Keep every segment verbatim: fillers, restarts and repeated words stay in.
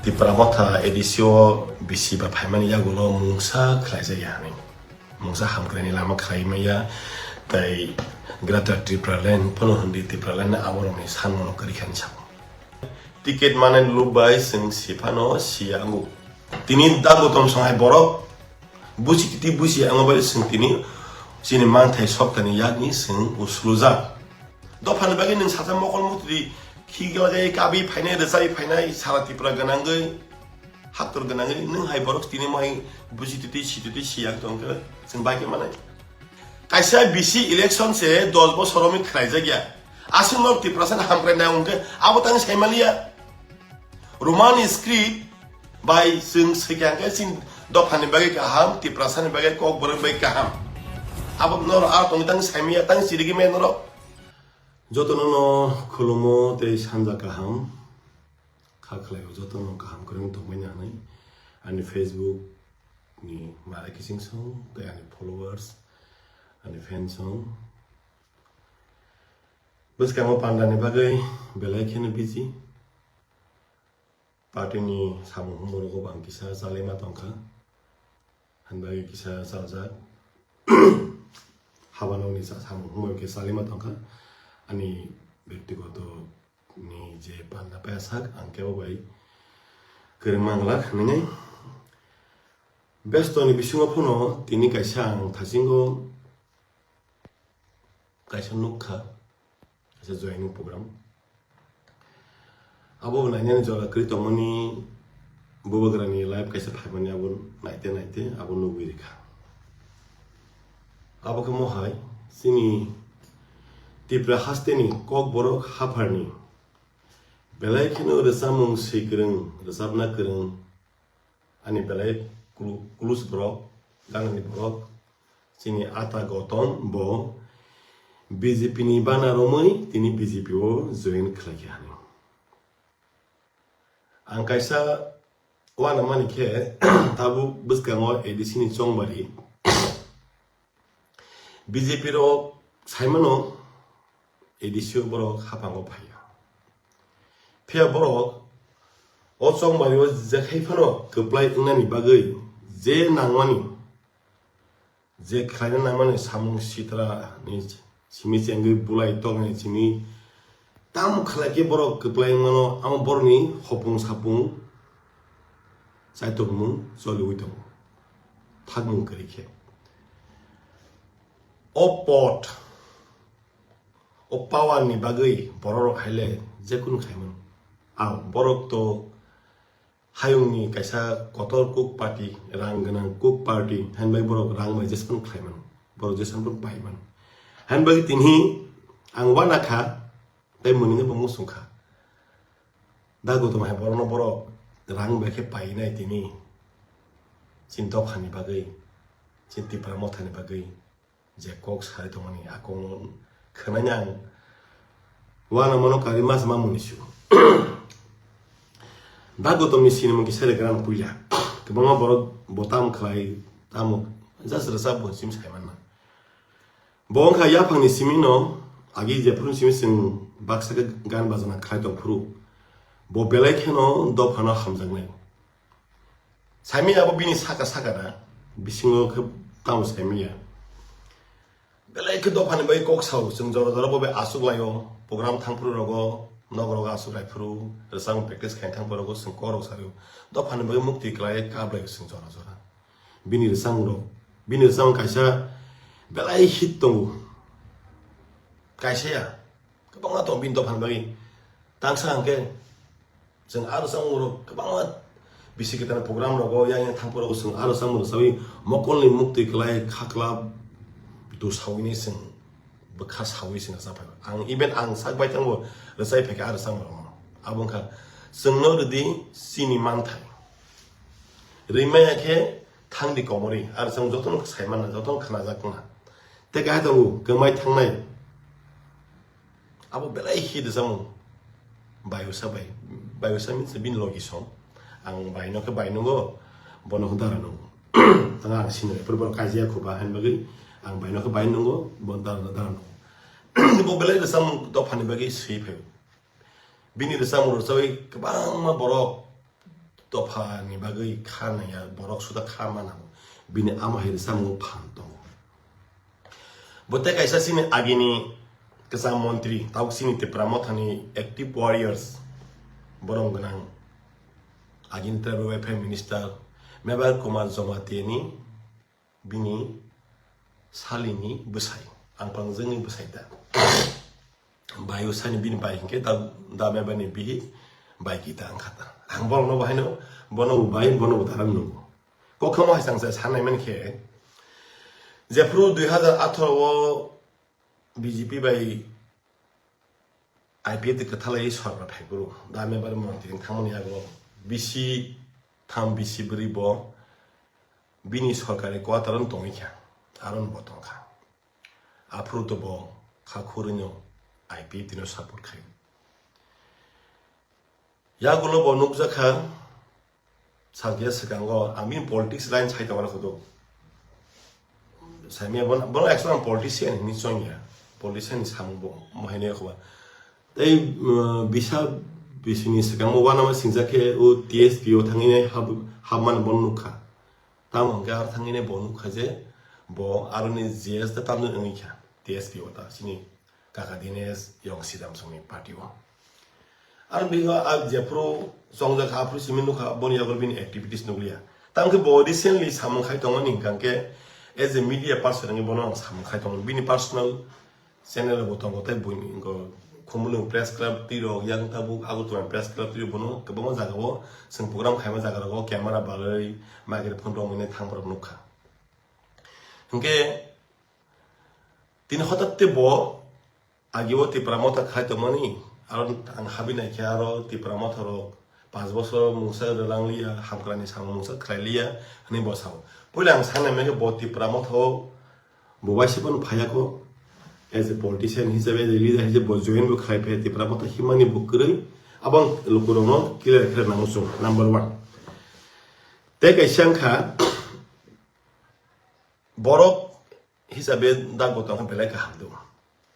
Tipra Motha A D C o bisi ba phaimani yagulo mungsa khlaijak ya hinwi. Mungsa hamkraini lama khlai maya, tei Greater Tripura Land phano hwnwi Tripura Land aborokni sanmano kwrwi kha hinwi sabo. Ticket manani lup bai chwng siphano siya wngo. Tini da Gautam Songhai borok busi titi busi wngo bai chwng tini chini manthai soktani yakni chwng uslujak. Dophani bagwi nwng sacha mokol mutri khigla jai kabi phainai rwchai phainai sara Tripura gwnangwi haptor gwnangwi nwng hai borok tini mohai busi titi si titi siya tongkhe chwng bai khe manai. Kaisa bisi election se dos bosor romwi khlaijak ya. Aswk no Tiprasa ni hamkrai nai hwnkhe abo tang sai maliya. Roman script bai chwng swikha hwnkhe chini dophani bagwi kaham, Tiprasa ni bagwi kokborok bagwi kaham. Abo norok a tongwi tang sai maya tang chirigwi maya norok. Jotono no khulumo tei sanja kaham. Kha khlaio jotono kaham kwrwng tongmani hinwi ani Facebook ni mara kiching song tei ani followers, ani fans song. Bwskango pandani bagwi belai kheno busy. Party ni samung humorogo bo ang kisa chalaima tongkha. Ani bagwi kisa chaljak. Habanokni sa-, samung humor khe chalaima tongkha. Ani byaktigoto ni je panda paya sak ang kebo bai kwrwngma glak hinwi. Besto ni bisingo phano tini kaisa ang thasingo kaisa nukha, kaisa joining program. Abo nainani jora kwrwi tongmani bubagrani live kaisa phaimani abo naite naite abo nugwi rikha. Abo khe mohai chini Tipra hasteni kokborok hapharni belai kheno rwchapmung swi kwrwng, rwchapna kwrwng, ani belai klu-, klus borok, ganani borok, chini ata Gautam bo B J P ni bana romwi tini B J P o join khlaikha hinwi. Ang kaisa uanamani khe tabuk bwskango A D C ni chongbari B J P rok saimano A D C o borok haphango phaiya. Phiya borok o chongbario jekhai phano kwplai wngnani bagwi je nangmani, je khlaina nangmani samung sitra ni simi chengwi bulai tongni simi tamo khlai khe borok kwplai wngmano, amo borokni hopung sapung chaitokmung choliwi tongo, thakmung kwrwi khe. O pot, o power ni bagwi borok rok haile jekunu khaimano. Ang borok to hayungni kaisa kotor cook party, rang gwnang cook party, hainbai borok rang bai jespan khlaimano, borok jespan pai mano. Hainbai tini ang uanakha, tei mwnwino bo muchungkha. Da Gautam hai borokno borok rang bai khe painai tini. Chini dophani bagwi, chini Tipra Mothani bagwi je kok sari tongmani a kokno khwnani ang uanamano karwi mas mamungni su. Da Gautamni sinimung kisa regra ang puila. Kwbangma borok bo tam khlai, tamo just rwchap bo sim sai manna. Bo wngkha yaphangni simi no agi jephuru simi chwng baksa khe gan bajana khlai tong phuru bo belai kheno dophano hamjaknai. Saimanya abo bini saka saka da bisingo khe tamo saimanya. Belai khe dophani bai kok sao chwng jora jora bo bai aswk laio program thang phuru rogo nog rogo aswk lai phuru rwchapmung practice khaina thang phuru rogo chwng kok rok sario dophani bai mukti kwlai kap lai chwng jora jora. Bini rwchapmung rok, bini rwchapmung kaisa belai hit tongo. Kaisa ya, kwbangma tongo bini dophani bagwi. Tangsa hwnkhe chwng aro chwng oro kwbangma bisi kwtal program rogo yang yang thang phuru chwng aro chwng rwchapwi mokolni mukti kwlai khakla dusawini chwng bwkha sawi chwng rwchapphai. Ang even ang sak bai tangbo rwchapwi phaikha aro chwng rwmano. Abo wngkha chwngno rwdi chini manthai. Rwi maya khe thangdi komorwi, aro chwng jotono sai manna, jotono khnajak wngna. Tei kaisa tongo, kwmai thangnai. Abo belai hit rwchapmung. Bayusa bai. Bayusa means bini logi song. Ang baino khe bai nungo, bono khe dara nungo. Tanga ang sini, pura bono kajiya khuba, hain bagwi ang baino khe bai nungo, bono dara, dara nungo. Bo belai rwchapmung dophani bagwi swi phaio. Bini rwchapmung rwchapwi kwbangma borok dopha ni bagwi kha nangya, borok suda kha mana, bini ama hai rwchapmung phan tongo. Bo tei kaisa chini agini kwcham montri, tabuk chini Tipra Mothani active warriors, borok gwnang agini tribal welfare minister Mebar Kumar Jamatia ni bini salini bwsai, ang pangjwngni bwsai ta. Bai usani bini bai hinkhe da, da Mebarni bihik bai kita ang khata. Ang borokno bo haino, bono bo bai, bono bo daram nungo. Kokhamo hai chang chai sanai man khe, jephru dui hazar atharo o B J P bai I P F T kwthalai sorkar phaiphuru, da Mebar montri wng thangmani yago bisi tham bisi bwrwi bo bini sorkari quarter-o tongwi kha, aro bo tong kha. Aphuru to bo kha khurwino I P F T no support khai. Yagulo bo nukjakha, sakya swkango, ang bini politics line sai tongmani khudu. Saimya bono, bono actually ang politician hinwi chongya. Politician ni samung bo, mo haino yakhoba. Tei, uh, bisa bisini swkango uanama singjak khe o T S P O thangwi nai hab-, habmani bono nukha. Tamo hwnkhe aro thangwi nai bo nukha je bo aroni G S da tamjani wngwi kha T S P O ta chini kaka Dinesh Yongsidam songni party o. Aro bigo a jephru chongjak kha aphru simi nukha boni yago bini activities nukliya. Tamkhe bo recently samung khai tongmani hwnkha khe as a media person wngwi bono ang samung khai tongo. Bini personal channel bo tongo tei buini wngkha Khumulwng Press Club twi rok yang tabuk Agartala Press Club twi rok bono kwbangma jaga o chwng program khaima jaga rogo camera balai microphone rok mwnwi thang borok nukha. Hwnkhe tini hotat te bo agi o Tipra Motha khai tongmani, aro ang habi naikhe aro Tipra Motha rok panch bosor mungsa rwlang liya, hamkrani samung mungsa khlai liya hwnwi bo sao. Puila ang sanai mankhe bo Tipra Motha o bo waisa phano phaiya kho, as a politician hisabe, as a leader hisabe bo join bo khlai phaiya, Tipra Motha himani bo kwrwi, abo ang lukurokno clear khe rwna muchungo, number one. Tei kaisa wngkha, borok hisabe da Gautam khe belai kaham do.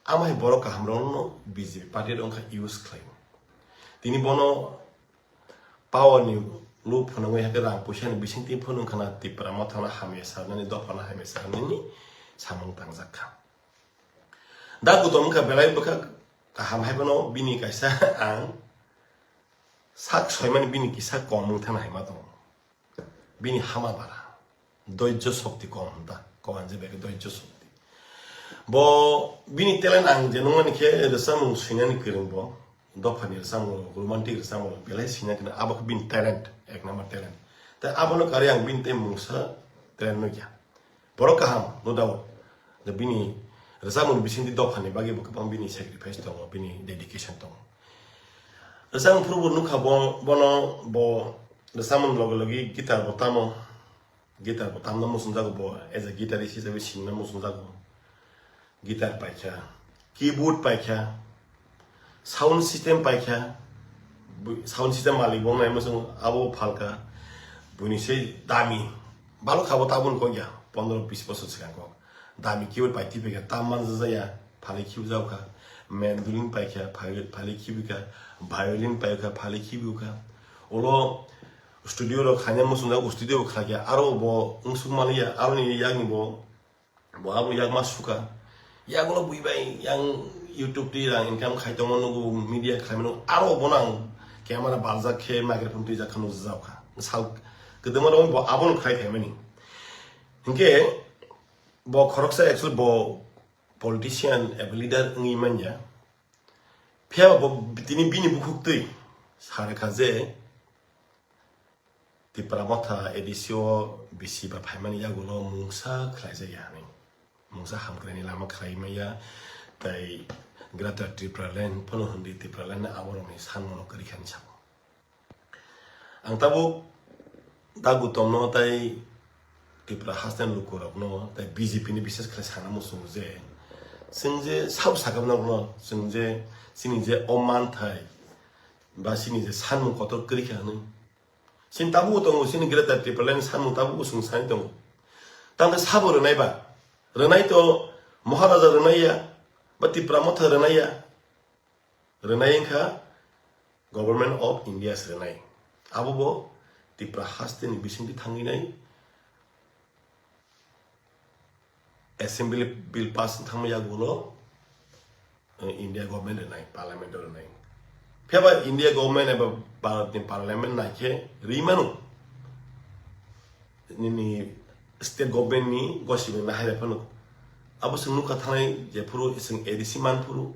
Amo hai borok kaham rokno B J P party rok wngkha use khlai. Tini bono power ni loop phano wngwi hakhe rang puisa ni bising twi phano wngkha na Tipra Motha no hamya sanani, dopha no hamya sanani samung tangjak kha. Da Gautam wngkha belai bwkha kaham hai bono bini kaisa ang sak soimani bini kisa kom wng thangna hai ma tongo. Bini hama bara. Doijjo shokti kom hwn ta. Koan je beke doijjo shokti. Bo bini talent ang je nungmani khe rwchapmung swinani kwrwng bo. Dophani rwchapmung, romantic rwchapmung belai swina kwrwng. Abo khe bini talent, ek number talent. Tai abono karwi ang bini tei mungsa talent nukya. Borok kaham, no doubt. Da bini rwchapmung bisingtwi dophani bagwi bo kwbang bini sacrifice tongo, bini dedication tongo. Rwchapmung phuru bo nukha bo, bono bo rwchapmung logi logi guitar bo tamo, guitar bo tamna muchungjago bo, as a guitarist hisabe sinna muchungjago. Guitar paikha, keyboard paikha, sound system paikha, bu-, sound system malik bo nai muchung abo phalka, buini sei dami, balok khabo tabun kok ya, pondro bis bosor swkang kok. Dami keyboard pai twi paikha, tam manjak ya, phalwi khibu jao kha. Mandolin pai kha, phalwi, phalwi khibu kha. Violin pai kha, phalwi khibu kha. Ulo studio rok khaina muchung jak, studio bo khlai kha. Aro bo wngsuk mani ya, aroni yakni bo, bo abo yak ma sukha. Yagulo bui bai yang YouTube twi rang income khai tongo, nugo media khlai mano. Aro bo nang camera baljak khe microphone twijak kha, nukjak kha. Sal kwdwma rok bo abono khlai phaimani. Hinkhe bo khoroksa actually bo politician eba leader wngwi manya. Phiya bo tini bini bukhuk twi sa rwkha je Tipra Motha A D C o bisi ba phaimani yagulo mungsa khlaijak ya hinwi. Mungsa hamkraini lama khlai maya, tei Greater Tipraland phano hwnwi Tipraland aborokni sanmano kwrwi kha hinwi sabo. Ang tabuk da Gautamno tei Tripura hasteni lukurokno tei B J P ni bises khlai sana muchungo je, chwng je sabo sakha norokno, chwng je chini je o manthai ba chini je sanmung kotor kwrwi kha hwnwi. Chini tabukbo tongo, chini Greater Tipraland ni sanmung tabukbo chwng sani tongo. Tamo khe sabo rwnai ba? Rwnai to Maharaja rwnai ya, ba Tipra Motha rwnai ya. Rwnai wngkha Government of India se rwnai. Abo bo Tipra hasteni bisingtwi thangwi nai assembly bill pass wng thangma yagulo, eh, India government rwnai, parliament rwnai. Phiya ba India government eba Bharat ni parliament nai khe rwi mano. Nini state government ni gosi bai hai phano. Abo chwng nukha thanai jephuru chwng A D C manphuru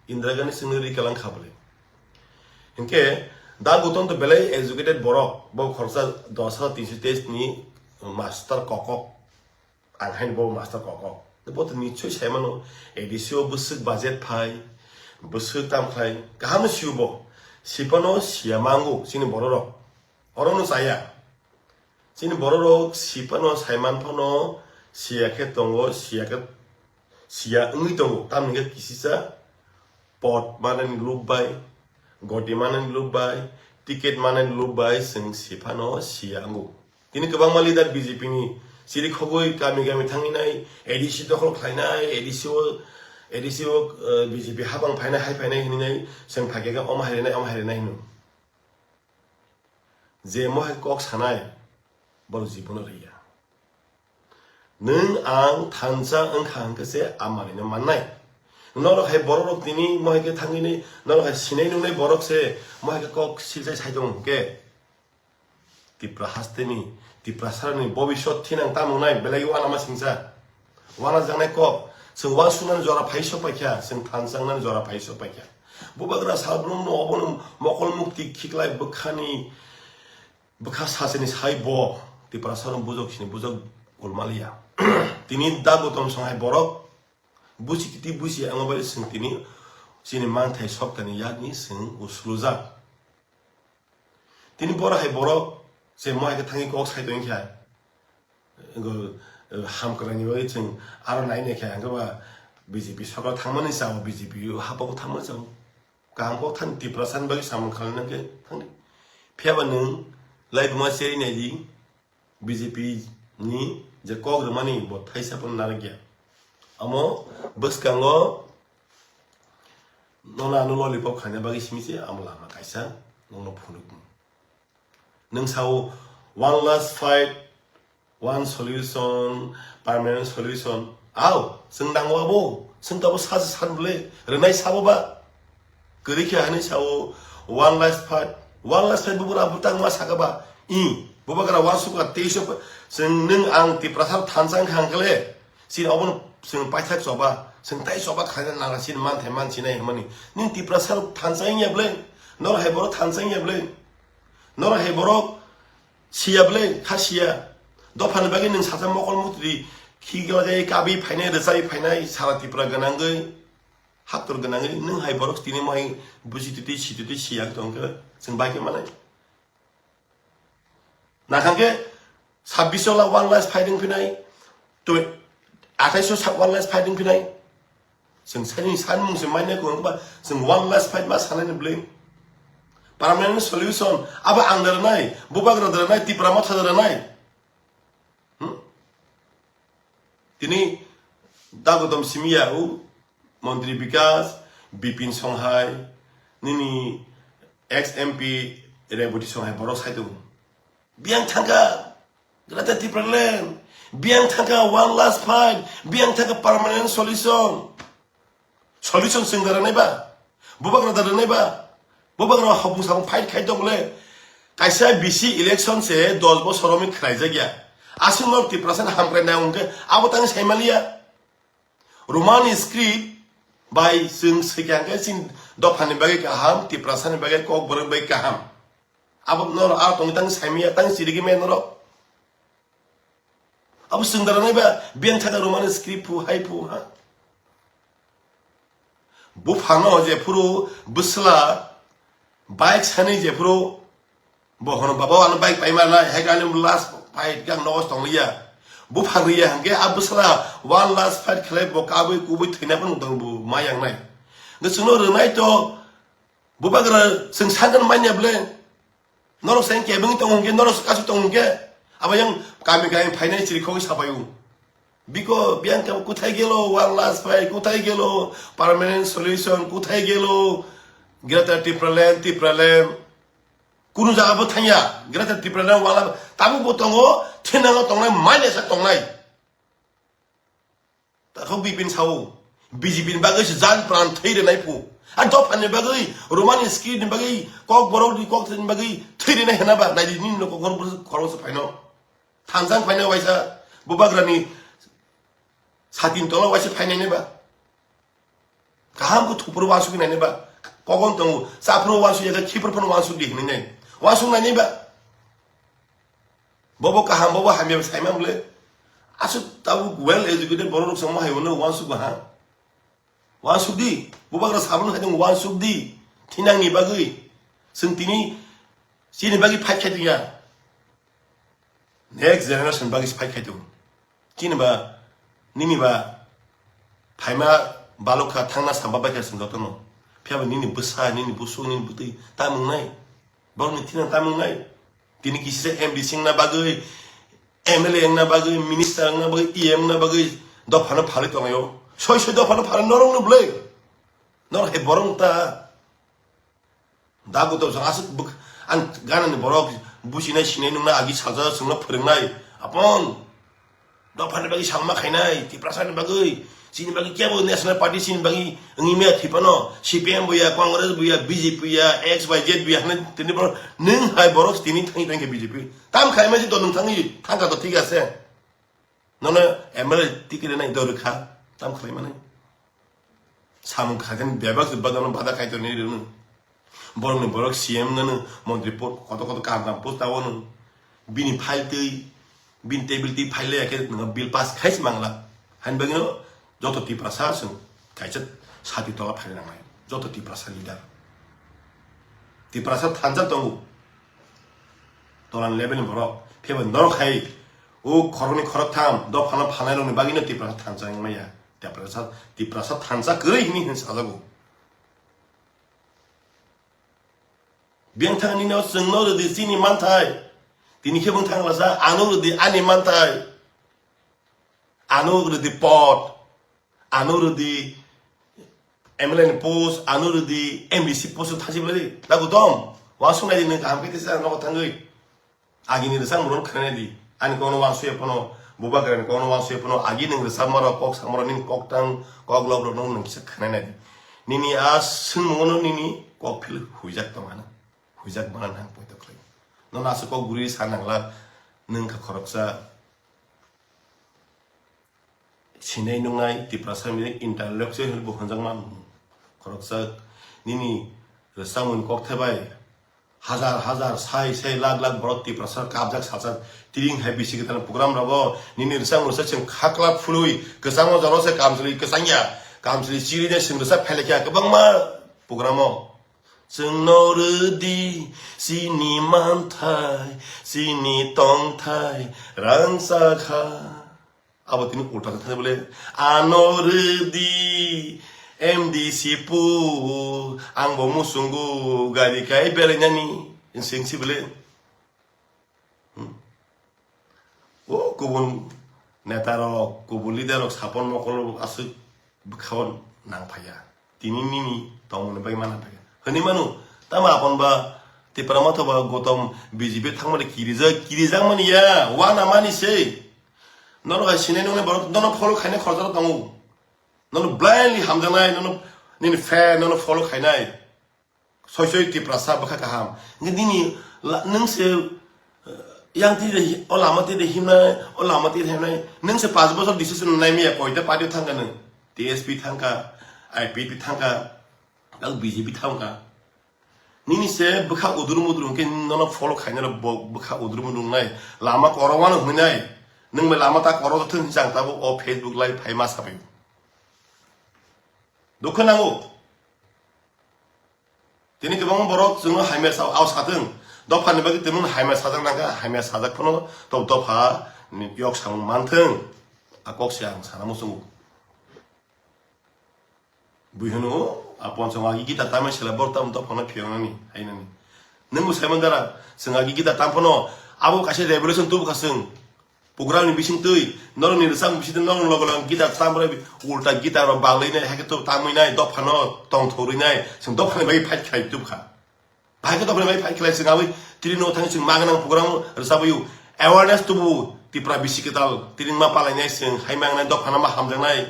Indira Gandhi chwngno rikalang kha bwle. Hinkhe da Gautam to belai educated borok, bo khoroksa dos hajar tinso teis ni master kokok. Ang haino bo master kokok. Bo to nichoi sai mano, A D C o bwswk budget phai, bwswk tam khlai, kaham no sio bo. Sipano siya mango chini bororok. Orono chaya. Chini bororok sipano saiman phano siya khe tongo, siya khe siya wngwi tongo. Tamni khe kisisa pot manani lob bai, goti manani lob bai, ticket manani lob bai chwng siphano siya wngo. Tini kwbangma leader B J P ni chiri khogwi kami kami thangwi nai, A D C dokhol khlainai, A D C o, A D C o, eh, B J P habang phainai, hai phainai hinwi nai, chwng phaikhe khe omo hai rinai, omo hai rinai hino. Je mohai kok sanai, borok jibono riya. Nwng ang thansa wngkha hwnkhe se amarino mannai. Norok hai borok rok tini mohai khe thangwini, norok hai sinai nungnai borok se mohai khe kok silsai sai tongo hwnkhe. Tipra hasteni, Tiprasarani bobiswt thinang tamo wngnai belai uanama singsa. Uanajaknai kok, chwng uansuknani jora phai sok paikha, chwng thansa wngnani jora phai sok paikha. Bubagra salbrumno obono mokol mukti khiklai bwkhani, bwkha sachini sai bo Tiprasarok bujok sini bujok kulmaliya. Tini da Gautam song hai borok busi titi busi amo bai chwng tini chini manthai soktani yakni chwng uslujak. Tini borok hai borok je mo hai khe thangwi kok sai tongkha. Go, eh, ham kwrwngni bagwi chwng aro nai nai khe hwnkhe ba B J P sokra thangmani chao, B J P hapao thangmani chao. Kaham kok thani Tiprasani bagwi samung khlaina khe thangdi. Phiya ba nwng laibuma cheri nai di. B J P ni je kok rwmani bo thaisa phano narwkya. Amo bwskango nono ano lollipop khaina bagwi simi se amo lama kaisa nono phunukmung. Nwng sao one last fight, one solution, permanent solution. Ao, chwng nango abo, chwng tabo sa se san bwle, rwnai sabo ba. Kwrwi khe hwnwi sao, one last fight, one last fight bubagra bwtang ma saka ba, i, bubagra uansukha teiso, chwng nwng ang Tiprasa thansa wngkha hwnkhe le, chini obono chwng paithak choba, chwng tai choba khaina nang chini manthai mansinai hwnmani. Nwng Tiprasa thansa wngya bwle, norok hai borok thansa wngya bwle, norok hai borok siya bwle, kha siya. Dophani bagwi nwng sajak mokol mutri, khigla jai kabwi phainai, rwchai phainai, sara Tripura gwnangwi. Haktor gwnangwi nwng hai borok tini mo hai buji titi si titi si yak tong khe chwng bai khe manai. Nakhang khe sabbish la one last fight wng phinai, twi athais sa one last fight wng phinai. Chwng sani san mung se mainai ko wngba chwng one last fight ma sanai ni bwlwi. Permanent solution abo ang da rwnai, bubagra da rwnai, Tipra motha da rwnai. Hmm? Tini Dagodom simiya o Montri Bikas, Bipin Songhai, nini ex M P Reboti Songhai borok sai tongo. Biyang thangka, Greater Tipraland. Biyang thangka, one last fight. Biyang thangka, permanent solution. Solution chwng da rwnai ba, bubagra da rwnai ba, bubagra hopung samung fight khai tong le. Kaisa B C election se dos bosor romwi khlai jak ya. Aswk no Tiprasa ni hamkrai nai hwnkhe abo tang sai maliya. Roman script bai chwng swikha hwnkhe chini dophani bagwi kaham, Tiprasa ni bagwi kokborok bagwi kaham. Abo norok aro tongwi tang sai maya, tang chirigwi maya norok. Abo chwng da rwnai ba, biyang thaka Roman script phu, hai phu, ha? Buphano jephuru bwsla bike sanwi jephuru bo hono, "Baba, ano bike paima nai," hai khe ani last fight khe ang nogo tong liya. Buphang riya hwnkhe a bwsla one last fight khlai bo kabui kubui thwina phano tong bo ma yang nai. Hwnkhe chwngno rwnai to bubagra chwng sakno manya bwle. Norok se kebengwi tongo hwnkhe, norok se kasu tongo hwnkhe, abo yang kami kami phainai chirikhogwi sapaio. Biko biyang khe kothai gelo one last fight, kothai gelo permanent solution, kothai gelo Greater Tipraland, Tipraland, Kunu jaga bo thangya, Greater Tripura ni wala tabuk bo tongo, thinango tongnai, mainaisa tongnai. Takhok bipin sao, B J P ni bagwi se jan pran thwi rwnai phu. A dopha ni bagwi, Roman script ni bagwi, kok borok ni kok ni bagwi thwi rwnai hena ba, naidi nini no kok borok khorok se phaino. Thansa wng phaino waisa, bubagrani satin tola waisa phainai nai ba. Kaham khe thupro wansuk nai nai ba. Kogon tongo, chaphro wansuk ya, khiphro phano wansuk di hinwi nai. Wansuk nai nai ba. Bobo kaham, bobo hamya saima bole. Aswk tabuk well educated borok rok songma hai uno wansuk ba ha. Wansuk di, bubagra sabun hai tong wansuk di. Thinang ni bagwi. Sung tini, chini bagwi fight khai tong ya. Next generation bagwi fight khai tong. Chini ba, nini ba, phaima balokha thangna samba baikha sung jotono. Phiya ba nini bwsa, nini busuk, nini bwtwi, tamung nai. Borokni thinang tamung nai. Tini kisi se M D C wngna bagwi, M L A wngna bagwi, minister wngna bagwi, E M wngna bagwi dophano phalwi tonglaio. Soi soi dophano phalwi norokno bwlai. Norok hai borok ta. Dagu to aswk bwk-, ang ganani borok businai sinai nungna agi salsa sungna phwrwngnai. Apon. Dophani bagwi salma khainai, Tiprasani bagwi, chini bagwi kebo National Party chini bagwi wngwi maya thwi phano, C P M bo ya, Congress bo ya, B J P bo ya, X Y Z bo ya, hwnwi tini borok, nwng hai borok tini thangwi thangkhe B J P. Tam khlaima se to nwng thangwi thangkha to thik ase. Nono M L A ticket rwnai do rwkha, tam khlaimani. Samung khaikhe bebak se badano bada khai tonwi rwno. Borokni borok C M nono montri po-, koto koto kaham kaham post tawano. Bini file twi, bini table twi file laya khe nwng bill pass khai se mangla. Hani bagwino joto Tiprasa chwng kaisa sati tola phai nangnai. Joto Tiprasa leader. Tiprasa thansa tongo. Tolan level ni borok. Phiya bo norok hai o khoroknwi khoroktham dophano phalnairokni bagwino Tiprasa thansa wngmaya. Tiprasa, Tiprasa thansa kwrwi hwnwi hwnwi sajago. Biyang thangni no chwngno rwdi chini manthai. Tini khe bwng thang lasa ano rwdi ani manthai. Ano rwdi pot. Ano rwdi M L A ni post, ano rwdi M D C post thasi bwlai. Dagu dom. Wansuk nai di nwng kaham khe tesa nogo thangwi. Agini rwchapmung rok khwnai di. Ani kokno wansuk ya phano, bubagrani kokno wansuk ya phano, agi nwng rwchapma rok, kok sama rok, nini kok tang, kok lok rok nwng kisa khwnai nai di. Nini a swngmung no nini kok phil huijak tong ano. Huijak bana nang poito khlai. Nono aswk kok guri sa nangla, nwng kha khoroksa. Sinai nungnai Tiprasa ni intellectual bo hwnjakma khoroksa nini rwchapmung kok thebai hajar hajar, sai sai, lakh lakh borok Tiprasa kapjak sajak tiring hai bisi kwtal program rogo nini rwchapmung rwchap chwng khakla phului kwchangma jora se kamchwlwi kwchangya kamchwlwi chiri de chwng rwchap phailakya kwbangma program o. Chwngno rwdi chini manthai, chini tongthai rangchakha. Abo tini ulta khe thani bole, ano rwdi M D C pu, ang bo muchungo gari kai belainani, sing si bole. Hmm. O kubun neta rok, kubun leader rok, sapon mokol rok aswk bwkhao nang phaiya. Tini nini tongmani bai mana phaiya. Hwnwi mano, tamo apon ba Tipra Motha ba Gotom B J P thangmani kirijak, kirijak mani ya, wana mani se. Nono hai sinai nungnai borok, nono follow khainai khoroksa tongo. Nono blindly hamjaknai, nono nini fan, nono follow khainai. Soi soi Tiprasa bwkha kaham. Hwnkhe nini la-, nwng se, eh, yang tide hi-, o lama tide himnai, o lama tide himnai. Nwng se paanch bochor decision nai miya koita party thangkha nwng. T S P thangkha, I P P thangkha, ang B J P thangkha. Nini se bwkha uduru muduru hwnkhe nono follow khainai rok bo-, bwkha uduru muduru wngnai. Lama korowano hwnwi nai. Nwng bai lama ta koro thung hwnwi chang tabuk o Facebook live phai ma sabai. Dukha nango. Tini kwbangma borok chwngno hamya sa-, ao sathwng. Dophani bagwi tongmung hamya sajak nangkha, hamya sajak phano to dopha ni yok samung manthwng. A kok se ang sana muchungo. Bui hwno, a ponsong agi gita tamai sela borok tamo dophano phiyoknani, hainani. Nwngbo saiman dara, chwng agi gita tam phano, abo kaisa revolution tubukha chwng. Program ni bisingtwi, norokni rwchapmung bisingtwi norokni loge loge guitar tamrwi ulta guitar rok balwi nai, haikhe to tamwi nai, dophano tongthorwi nai, chwng dophani bagwi fight khlai tubkha. Bahai khe dophani bagwi fight khlai chwng abwi Tini no thang chwng magnang program rwchabaio. Awareness tubu Tipra bisi kwtal. Tini ma palainai chwng hai mangnai dophano ma hamjaknai.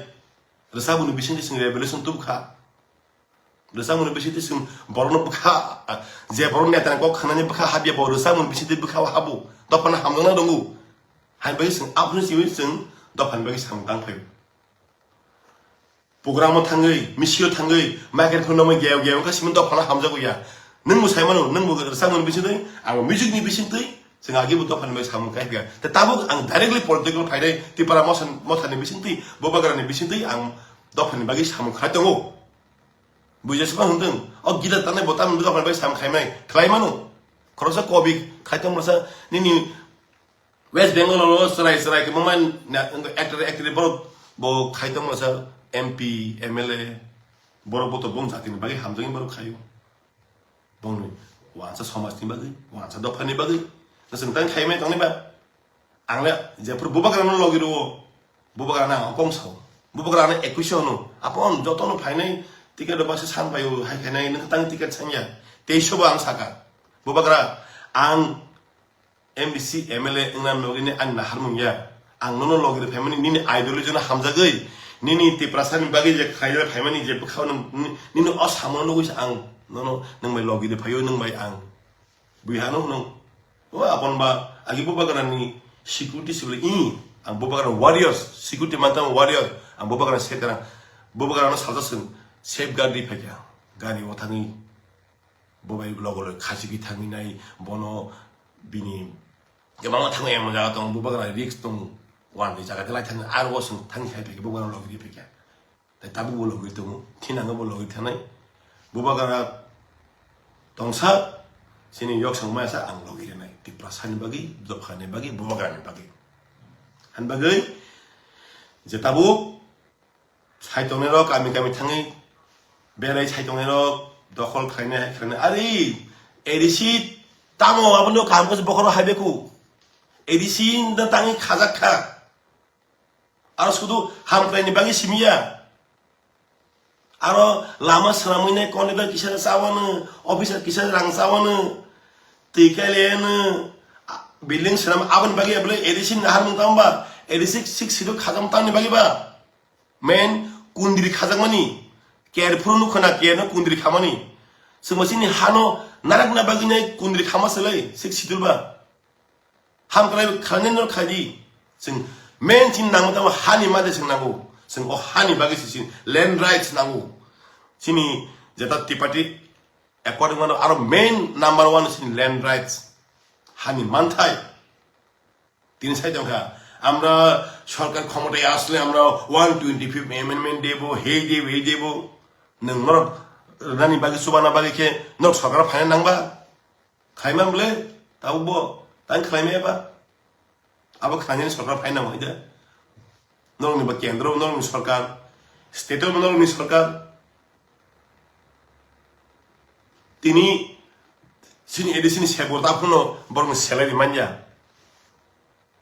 Rwchabuni bisingtwi chwng revolution tubukha. Rwchabuni bisingtwi chwng borokno bwkha, je borok netani kok khanani bwkha habya bo rwchabuni bisingtwi bwkha habo. Dophano hamjaknai tongo. Hai bai chwng aphuru siwi chwng dophani bagwi samung tang phaio. Programo thangwi, misio thangwi, microphone no geo geo kha simi dophano hamjago ya. Nwng bo sai mano, nwng bo rwchapmani bisingtwi, ang music ni bisingtwi, chwng agi bo dophani bai samung khai pia. Te tabuk ang directly political phainai, Tipra mosan, mothani bisingtwi, Bubagrani bisingtwi ang dophani bagwi samung khai tongo. Buijak sima hwndwng, o gita tanai bo tamni dophani bai samung khaimai, khlai mano. Khoroksa kobi khai tong masa, nini West Bengal o chwrai chwrai kwbangma na-, actor actress borok bo khai tongma sa M P, M L A, borok bo to bong jatini bagwi hamjakni borok khaio. Bongni wansa somajni bagwi, wansa dophani bagwi. Chwng tang khaimai tongni ba? Ang le jephru Bubagrano logi rwo, Bubagrano ang kong sao. Bubagrano ekwis hono. Apon jotono phainai ticket o baksa san paio, hai khainai nwng tang ticket sanya. Teisho bo ang saka. Bubagra, ang M D C, M L A wngna nogini ani naharmung ya. Ang nono logi rw phaimani nini ideology no hamjagwi, nini Tiprasani bagwi je khaijak phaimani je bwkhao nini o samono nugwi se ang nono nwng bai logi rw phaio, nwng bai ang. Bui hano nwng. O apon ba agi Bubagrani security sibili i, ang Bubagrani warriors, security mantam warrior, ang Bubagrani sekarang, Bubagrano salsa sung safeguard ri phaikha, gari o thangwi. Bo bai logo loi khachigwi thangwi nai, bono bini kwbangma thangwi emon jaga tongo, Bubagra risk tongo, wanwi jaga de lai thangwi, aro bo chwng thangwi khai phaikha, Bubagra logi ri phaikha. Tai tabuk bo logi tongo, thinango bo logi thanai. Bubagra tongsa, chini yok sangma sa ang logi rinai, Tiprasani bagwi, dophani bagwi, Bubagrani bagwi. Han bagwi, je tabuk, Sai tongnai rok kami kami thangwi berai sai tongnai rok dokhol khlainai hai khlainai. Ari A D C tamo abono kaham khe bokhoro hai beku. A D C no tangwi khajak kha. Aro sudu hamkraini bagwi simiya. Aro lama swnamwi nai conductor kisa chawano, officer kisa rang chawano. Twi kailaiyano building swnam aboni bagwi abole A D C ni naharmung tamo ba? A D C six seat o khajam tamni bagwi ba? Main kundri khajakmani, care phuru nukha na, care no kundri khamani. Chwngbo chini hano narakna bagwi nai kundri khama selai, sik situl ba. Hamkrai khanani no khaidi. Chwng main chini nangma tamo hani made chwng nango. Chwng o hani bagwi se chini land rights nango. Chini jeta Tipati according mano aro main number one chini land rights. Hani manthai. Tini sai tongkha, আমরা সরকার ক্ষমতায় আসলে আমরা one twenty fifth amendment দেব, হেই দেব, এই দেব। Nwng norok rwnani bagwi, chubana bagwi khe norok sorkar phaina nangba? Khlaimang bwle? Tabukbo tang khlaimaya ba? Abo khlainani sorkar phaina nangma hai da? Norokni ba kendro, norokni sorkar, state o norokni sorkar. Tini chini A D C ni sebor ta phuno borokni salary manya.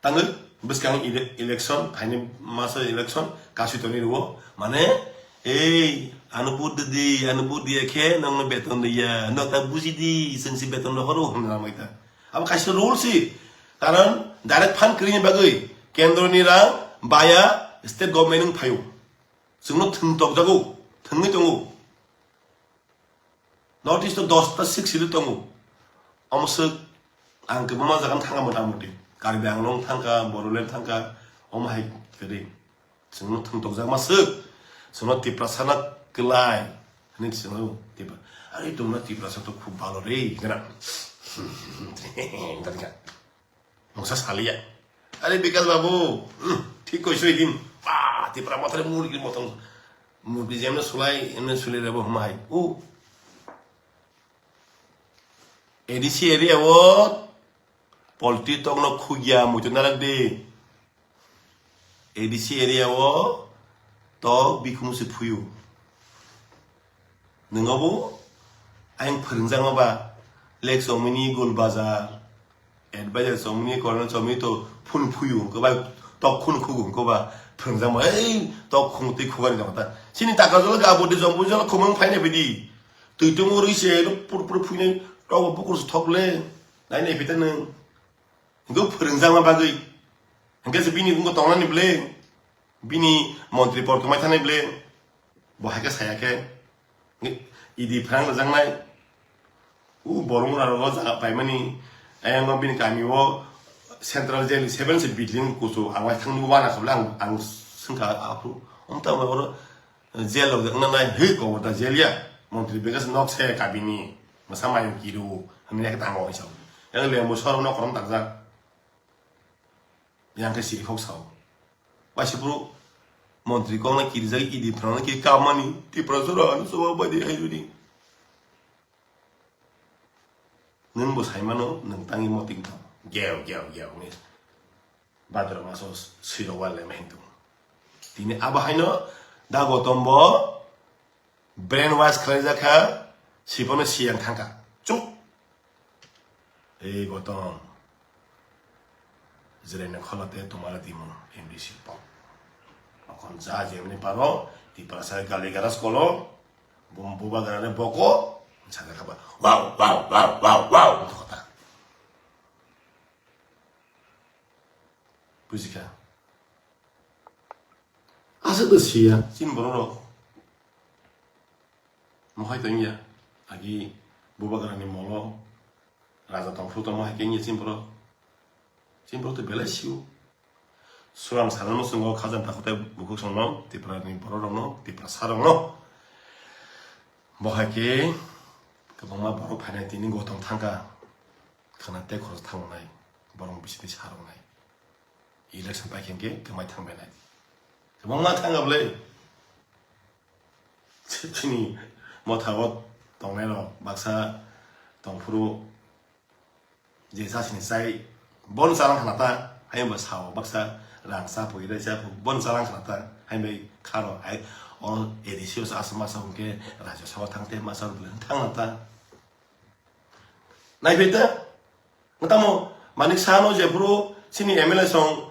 Tangwi bwskang ele-, election, haini masa election, kasui toni rwo. Mane, ei, ano vote di, ano vote diya khe, nokno beton diya, nok ta buji di, chwng si beton rohoro, hwnwi lamai ta. Abo kaisa rule si, karon direct fund kwrwini bagwi, kendro ni rang, baya, state government wng phaio. Chwngno thwng tokjago, thwngwi tongo. North East o dosta six seat tongo. Omo swk ang kwbangma jaga thangkha mota moti. Karbi Anglong thangkha, Bodoland thangkha, omo hai kwrwi. Chwngno thwng tokjakma swk. Chwngno Tiprasano kwlai. Hwnwi chwngno Tipra-, "Are, tumra Tiprasa to khub bhalo re," hwnwi. Mungsa saliya. Are Bikas babu, hmm, thik koiso ikin. Ba, Tipra mothare murgi motong. Murgi jemne sulai, emne sulai rebo huma hai. U. A D C area o polti tokno khugya muitu narak de. A D C area o tok bikhung se phuyu. Nwngo bo ayang phwrwngjakma ba, lek chomini gul bazar, advisor chomini, colonel chomini to phun phuyu hwnkhe bai tok khun khugu hwnkhe ba phwrwngjakma, ei tok khung twi khugani jama ta. Chini taka jolo ga bodi jombo jolo khumang phaina bidi. Twi tongo rwi se pur pur phuinai tok bo bukur se thok le. Naini pita nwng. Hingke phwrwngjakma bagwi. Hingke se bini wngkha tongnani bwle. Bini montri por kwmai thani bwle. Bo hai khe saya khe. Idi phrang rwjaknai. U borok mura rogo jaga paimani. Ayang bini kami o central jail seven se building kusu awai thangni wana khabla ang, ang sengkha aphuru. Omta oro jail rok wngna nai hwi kobor da jail ya. Montri begas nok se kabini. Masa mayung kiru. Hwnwi khe tango isa. Yang lembo sor nok korom takjak. Yang khe siri khok sao. Waisa bro, montri kok na kirijak idi phrang na kiri kamani, Tripura sora ano soba badi hai jodi. Nwng bo sai mano, nwng tangwi moting tong. Geo, geo, geo ni. Badra maso siro wale mahin tong. Tini abo haino da Gotom bo brainwash khlaijak kha, siphano siyang thangkha. Chup. Ei Gotom. Jirai ni khola te tomare timo M D C pok. Okon ja jemni paro, Tiprasa gali garas kolo, bum buba garane boko, saga khaba. Wow, wow, wow, wow, wow. Kota. Bujikha. Aswk to siya, chini borok rok. Mohai tong ya, agi bubagrani molo, raja tongphuru tongma hai khe wngya chini borok. Chini borok to belai sio. Swrang sana muchungo khajang takhwtai bukhuk songno, Tiprani borok rokno, Tiprasa rokno. Bo hai khe kwbangma borok phainai tini Gotom thangkha. Khwna tei khorok thangnai, borok bisingtwi sa roknai. Election pai khe hwnkhe kwmai thangbai nai. Kwbangma thangkha bwle. Chini motha o tongnai rok baksa tongphuru je chasini chai bon chalang khna ta, hai ba sao baksa rang cha pui rai cha pui bon chalang khna ta, hai bai kharo hai o A D C o sa asma sa hwnkhe Rajya Sabha thang te ma sa thang ta. Naiphai ta? Tamo Manik Saha no jephuru chini M L A song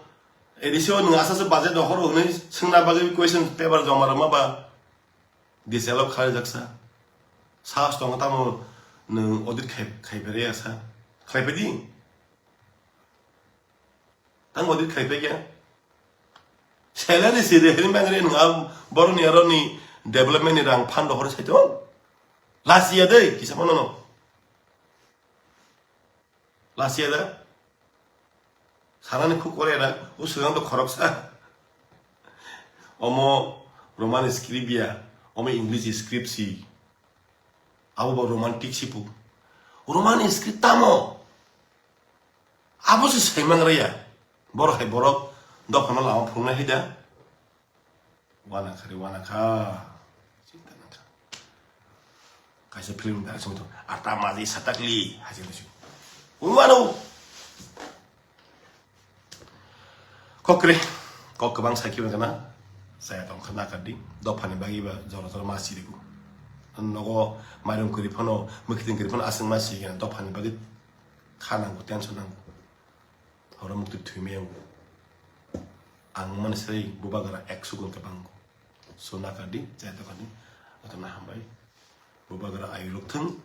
A D C o nwng asase budget rohoro hwnwi swngna bagwi question paper joma rwma ba disallow khlai jaksa. Sahas tongo tamo nwng audit khai, khai pharia sa. Khlai phai di. Tang audit khai phai kya? Salary si de hini bangre nwng a boroni aroni development ni rang fund rohoro sai to. Last year de kisa mano no. Last year da? Sanani khuk kore da, o swkang to khoroksa. Omo Roman script ya, omo English script si. Abo bo romantic si pu. Roman script tamo. Abo se saimang raya. Borok hai borok dophano lama phungnai hai da. Wana kha re, wana kha. Chinta nang kha. Kaisa film da song to. Ata maji satakli. Haji lusi. Unwano. Kokre. Kok kwbang sakhi wngkha na. Saya tong khana kadi. Dophani bagi ba jora jora ma siriku. Nogo mairung kuri phano, mukhiting kuri phano aswng ma sigi na dophani bagi kha nango, tension nango. Horo mukti thwimai ang. Ang mani sai bubagra ek sugun ka bang. So na kadi, jai to kadi. Ato na hambai. Bubagra ayu lok thung.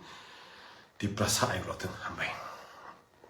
Tiprasa ayu lok thung hambai.